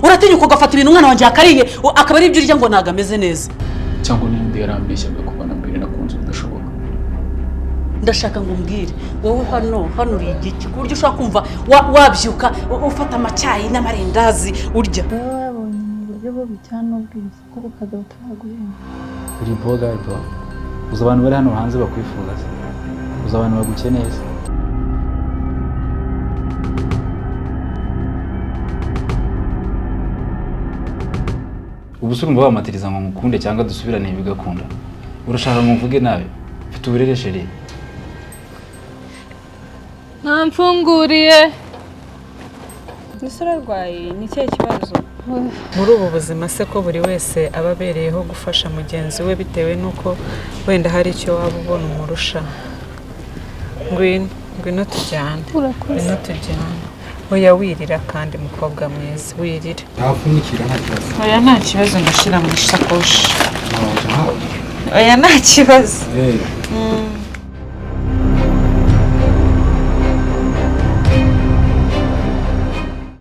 Uratinyuka ugafata ibintu umwana wanjye yakariye akaba ari ibyo urya ngo ntabwo ameze neza. Cyangwa n'ubundi yarambeshyaga kuva na mbere nakunze udashoboka. Ndashaka ngo umbwire wowe hano uri igiki ku buryo ushobora kumva wabyuka ufata amacyayi n'amarendazi urya. Wowe wabonye mu buryo bubi cyangwa n'ubwiza kuko ukajya utaraguhemba. Uri boga bro. Uzi abantu bari hano hanze bakwifuza se? Uzi abantu bagukeneye se? Ubu se urumva wamatiriza ngo ngukunde cyangwa dusubirane bigakunda? Urashaka ngo mvuge nabi? Mfite uburere chérie. Ntamfunguriye. Ese urarwaye? Ni ikihe kibazo? Muri ubu buzima se ko buri wese aba abereyeho gufasha mugenzi we bitewe n'uko wenda hari icyo waba ubona umurusha. Ngwino, ngwino tujyane. Urakoze. Ngwino tujyane. Oya wirira kandi mukobwa mwiza, wirira. Ntapfunyikira nta kibazo. Oya nta kibazo, ndashyira mu isakoshi. Oya nta kibazo.